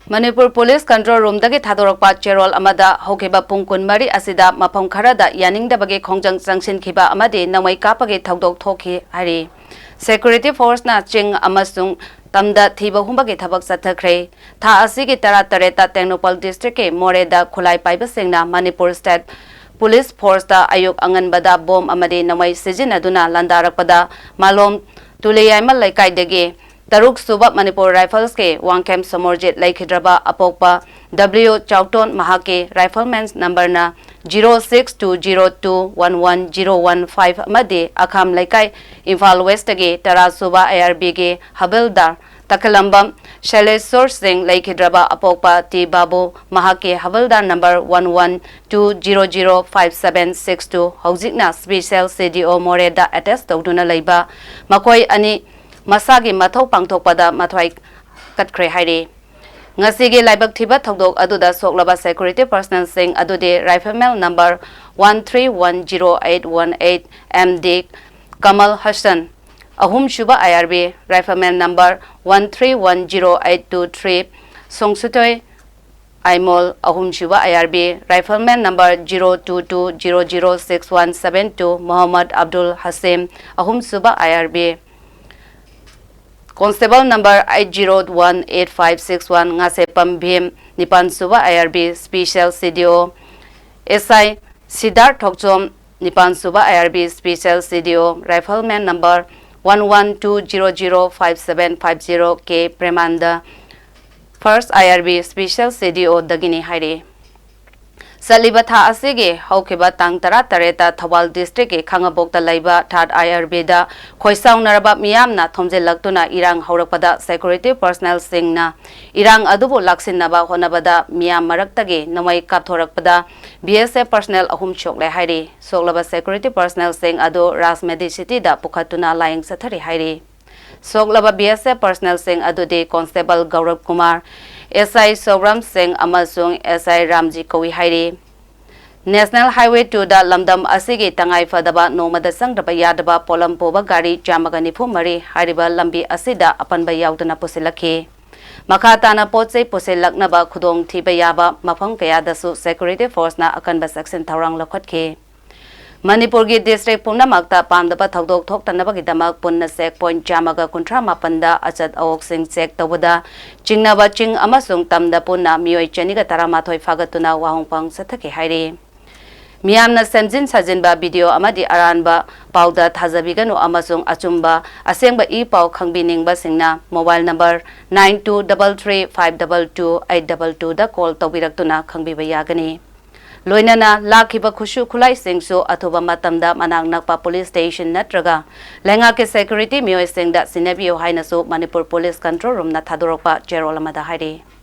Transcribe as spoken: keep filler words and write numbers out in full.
Manipur police control ꯔꯨꯝꯗꯒꯤ ꯊꯥꯗꯣꯔꯛꯄ ꯆꯦꯔꯣꯜ ꯑꯃꯗ ꯍꯧꯈꯤꯕ ꯄꯨꯡ ꯀꯨꯟꯃꯔꯤ ꯑꯁꯤꯗ ꯃꯐꯝ ꯈꯔꯗ ꯌꯥꯅꯤꯡꯗꯕꯒꯤ ꯈꯣꯡꯖꯪ ꯆꯪꯁꯤꯟꯈꯤꯕ ꯑꯃꯗꯤ ꯅꯣꯡꯃꯩ ꯀꯥꯞꯄꯒꯤ ꯊꯧꯗꯣꯛ ꯊꯣꯛꯈꯤ ꯍꯥꯏꯔꯤ꯫ ꯁꯦꯀ꯭ꯌꯨꯔꯤꯇꯤ ꯐꯣꯔꯁꯅ ꯆꯤꯡ ꯑꯃꯁꯨꯡ ꯇꯝꯗ ꯊꯤꯕ ꯍꯨꯝꯕꯒꯤ ꯊꯕꯛ ꯆꯠꯊꯈ꯭ꯔꯦ꯫ ꯊꯥ ꯑꯁꯤꯒꯤ ꯇꯔꯥꯇꯔꯦꯠꯇ ꯇꯦꯡꯅꯧꯄꯜ ꯗꯤꯁꯇ꯭ꯔꯤꯛꯀꯤ ꯃꯣꯔꯦꯗ ꯈꯨꯠꯂꯥꯏ ꯄꯥꯏꯕꯁꯤꯡꯅ ꯃꯅꯤꯄꯨꯔ ꯁ꯭ꯇꯦꯠ ꯄꯨꯂꯤꯁ ꯐꯣꯔꯁꯇ ꯑꯌꯨꯛ ꯑꯉꯟꯕꯗ ꯕꯣꯝ ꯑꯃꯗꯤ ꯅꯣꯡꯃꯩ ꯁꯤꯖꯤꯟꯅꯗꯨꯅ ꯂꯥꯟꯗꯥꯔꯛꯄꯗ ꯃꯥꯂꯣꯝ ꯇꯨꯂꯤꯌꯥꯏꯃ ꯂꯩꯀꯥꯏꯗꯒꯤ ꯇꯔꯨꯛ ꯁꯨꯕ ꯃꯅꯤꯄꯨꯔ ꯔꯥꯏꯐꯜꯁꯀꯤ ꯋꯥꯡꯈꯦꯝ ꯁꯣꯃꯣꯔꯖꯤꯠ ꯂꯩꯈꯤꯗ꯭ꯔꯕ ꯑꯄꯣꯛꯄ ꯗꯕ꯭ꯂꯤꯎ ꯆꯥꯎꯇꯣꯟ ꯃꯍꯥꯛꯀꯤ ꯔꯥꯏꯐꯜꯃꯦꯟ ꯅꯝꯕꯔꯅ zero six two zero two one one zero one five ꯑꯃꯗꯤ ꯑꯈꯥꯝ ꯂꯩꯀꯥꯏ, ꯏꯝꯐꯥꯜ ꯋꯦꯁꯇꯒꯤ ꯇꯔꯥ ꯁꯨꯕ ꯑꯥꯏ ꯑꯥꯔ ꯕꯤꯒꯤ ꯍꯕꯤꯜꯗꯥꯔ ꯇꯈꯂꯝꯕꯝ ꯁꯩꯂꯦꯁꯣꯔ ꯁꯤꯡ ꯂꯩꯈꯤꯗ꯭ꯔꯕ ꯑꯄꯣꯛꯄ ꯇꯤ ꯕꯥꯕꯨ ꯃꯍꯥꯛꯀꯤ havildar number one one two zero zero five seven six two ꯍꯧꯖꯤꯛꯅ ꯁ꯭ꯄꯤꯁꯦꯜ ꯁꯤ ꯗꯤ ꯑꯣ ꯃꯣꯔꯦꯗ ꯑꯦꯇꯦꯁ ꯇꯧꯗꯨꯅ ꯂꯩꯕ ꯃꯈꯣꯏ ꯑꯅꯤ ꯃꯁꯥꯒꯤ ꯃꯊꯧ ꯄꯥꯡꯊꯣꯛꯄꯗ ꯃꯊ꯭ꯋꯥꯏ ꯀꯠꯈ꯭ꯔꯦ ꯍꯥꯏꯔꯤ꯫ ꯉꯁꯤꯒꯤ ꯂꯥꯏꯕꯛ ꯊꯤꯕ ꯊꯧꯗꯣꯛ ꯑꯗꯨꯗ ꯁꯣꯛꯂꯕ ꯁꯦꯀ꯭ꯌꯨꯔꯤꯇꯤ ꯄꯔꯁꯅꯦꯜꯁꯤꯡ ꯑꯗꯨꯗꯤ rifleman number one three one zero eight one eight M D Kamal Hasan, ꯑꯍꯨꯝꯁꯨꯕ I R B, rifleman number one three one zero eight two three Songsutoi Aimol, ꯑꯍꯨꯝꯁꯨꯕ I R B, rifleman number zero two two zero zero six one seven two Mohammad Abdul Hashim, ꯑꯍꯨꯝꯁꯨꯕ I R B, constable number eight zero one eight five six one Ngasepam Bhim, ꯅꯤꯄꯥꯟꯁꯨꯕ I R B special C D O S I ꯁꯤꯗꯥꯔ ꯊꯣꯛꯆꯣꯝ, ꯅꯤꯄꯥꯟꯁꯨꯕ I R B special C D O rifleman number one one two zero zero five seven five zero K Premananda, first I R B special C D ꯑꯣꯗꯒꯤꯅꯤ ꯍꯥꯏꯔꯤ꯫ ꯆꯠꯂꯤꯕ ꯊꯥ ꯑꯁꯤꯒꯤ ꯍꯧꯈꯤꯕ ꯇꯥꯡ ꯇꯔꯥꯇꯔꯦꯠꯇ ꯊꯧꯕꯥꯜ ꯗꯤꯁꯇ꯭ꯔꯤꯛꯀꯤ ꯈꯥꯉꯕꯣꯛꯇ ꯂꯩꯕ ꯊꯥꯔꯠ ꯑꯥꯏ ꯑꯥꯔ ꯕꯤꯗ ꯈꯣꯏꯁꯥꯎꯅꯔꯕ ꯃꯤꯌꯥꯝꯅ ꯊꯣꯝꯖꯤꯜꯂꯛꯇꯨꯅ ꯏꯔꯥꯡ ꯍꯧꯔꯛꯄꯗ ꯁꯦꯀ꯭ꯌꯨꯔꯤꯇꯤ ꯄꯔꯁꯅꯦꯜꯁꯤꯡꯅ ꯏꯔꯥꯡ ꯑꯗꯨꯕꯨ ꯂꯥꯛꯁꯤꯟꯅꯕ ꯍꯣꯠꯅꯕꯗ ꯃꯤꯌꯥꯝ ꯃꯔꯛꯇꯒꯤ ꯅꯣꯡꯃꯩ ꯀꯥꯞꯊꯣꯔꯛꯄꯗ ꯕꯤ ꯑꯦꯁ ꯑꯦꯐ ꯄꯔꯁꯅꯦꯜ ꯑꯍꯨꯝ ꯁꯣꯛꯂꯦ ꯍꯥꯏꯔꯤ꯫ ꯁꯣꯛꯂꯕ ꯁꯦꯀ꯭ꯌꯨꯔꯤꯇꯤ ꯄꯔꯁꯅꯦꯜꯁꯤꯡ ꯑꯗꯨ ꯔꯥꯖ ꯃꯦꯗꯤꯁꯤꯇꯤꯗ ꯄꯨꯈꯠꯇꯨꯅ ꯂꯥꯌꯦꯡ ꯆꯠꯊꯔꯤ ꯍꯥꯏꯔꯤ꯫ ꯁꯣꯛꯂꯕ ꯕꯤ ꯑꯦꯁ ꯑꯦꯐ ꯄꯔꯁꯅꯦꯜꯁꯤꯡ ꯑꯗꯨꯗꯤ ꯀꯣꯟꯁꯇꯦꯕꯜ ꯒꯧꯔꯕ ꯀꯨꯃꯥꯔ, ꯑꯦꯁ ꯑꯥꯏ ꯁꯣꯕ꯭ꯔꯝ ꯁꯤꯡ ꯑꯃꯁꯨꯡ ꯑꯦꯁ ꯑꯥꯏ ꯔꯥꯝꯖꯤ ꯀꯧꯏ ꯍꯥꯏꯔꯤ꯫ ꯅꯦꯁꯅꯦꯜ ꯍꯥꯏꯋꯦ ꯇꯨꯗ ꯂꯝꯗꯝ ꯑꯁꯤꯒꯤ ꯇꯉꯥꯏ ꯐꯗꯕ ꯅꯣꯡꯃꯗ ꯆꯪꯗꯕ ꯌꯥꯗꯕ ꯄꯣꯠꯂꯝ ꯄꯨꯕ ꯒꯥꯔꯤ ꯆꯥꯝꯃꯒ ꯅꯤꯐꯨ ꯃꯔꯤ ꯍꯥꯏꯔꯤꯕ ꯂꯝꯕꯤ ꯑꯁꯤꯗ ꯑꯄꯟꯕ ꯌꯥꯎꯗꯅ ꯄꯨꯁꯤꯜꯂꯛꯈꯤ꯫ ꯃꯈꯥ ꯇꯥꯅ ꯄꯣꯠ ꯆꯩ ꯄꯨꯁꯤꯜꯂꯛꯅꯕ ꯈꯨꯗꯣꯡꯊꯤꯕ ꯌꯥꯕ ꯃꯐꯝ ꯀꯌꯥꯗꯁꯨ security forceꯅ ꯑꯀꯟꯕ ꯆꯦꯛꯁꯤꯟ ꯊꯧꯔꯥꯡ ꯂꯧꯈꯠꯈꯤ꯫ ꯃꯅꯤꯄꯨꯔꯒꯤ district ꯄꯨꯝꯅꯃꯛꯇ ꯄꯥꯝꯗꯕ ꯊꯧꯗꯣꯛ ꯊꯣꯛꯇꯅꯕꯒꯤꯗꯃꯛ ꯄꯨꯟꯅ check point ꯆꯥꯝꯃꯒ ꯀꯨꯟꯊ꯭ꯔꯥ ꯃꯥꯄꯟꯗ ꯑꯆꯠ ꯑꯋꯣꯛꯁꯤꯡ check ꯇꯧꯕꯗ ꯆꯤꯡꯅꯕ ꯆꯤꯡ ꯑꯃꯁꯨꯡ ꯇꯝꯗ ꯄꯨꯟꯅ ꯃꯤꯑꯣꯏ ꯆꯅꯤꯒ ꯇꯔꯥꯃꯥꯊꯣꯏ ꯐꯥꯒꯠꯇꯨꯅ ꯋꯥꯍꯣꯡ ꯄꯥꯎ ꯆꯠꯊꯈꯤ ꯍꯥꯏꯔꯤ꯫ ꯃꯤꯌꯥꯝꯅ ꯁꯦꯝꯖꯤꯟ ꯁꯥꯖꯤꯟꯕ video ꯑꯃꯗꯤ ꯑꯔꯥꯟꯕ ꯄꯥꯎꯗ ꯊꯥꯖꯕꯤꯒꯅꯨ ꯑꯃꯁꯨꯡ ꯑꯆꯨꯝꯕ ꯑꯁꯦꯡꯕ ꯏ ꯄꯥꯎ ꯈꯪꯕꯤꯅꯤꯡꯕꯁꯤꯡꯅ mobile number nine two double three five double two eight double twoꯗ call ꯇꯧꯕꯤꯔꯛꯇꯨꯅ ꯈꯪꯕꯤꯕ ꯌꯥꯒꯅꯤ꯫ ꯂꯣꯏꯅꯅ ꯂꯥꯛꯈꯤꯕ ꯈꯨꯠꯁꯨ ꯈꯨꯠꯂꯥꯏꯁꯤꯡꯁꯨ ꯑꯊꯨꯕ ꯃꯇꯝꯗ ꯃꯅꯥꯛ ꯅꯛꯄ police station ꯅꯠꯇ꯭ꯔꯒ ꯂꯩꯉꯥꯛꯀꯤ security ꯃꯤꯑꯣꯏꯁꯤꯡꯗ ꯁꯤꯟꯅꯕꯤꯌꯨ ꯍꯥꯏꯅꯁꯨ ꯃꯅꯤꯄꯨꯔ police control roomꯅ ꯊꯥꯗꯣꯔꯛꯄ ꯆꯦꯔꯣꯜ ꯑꯃꯗ ꯍꯥꯏꯔꯤ꯫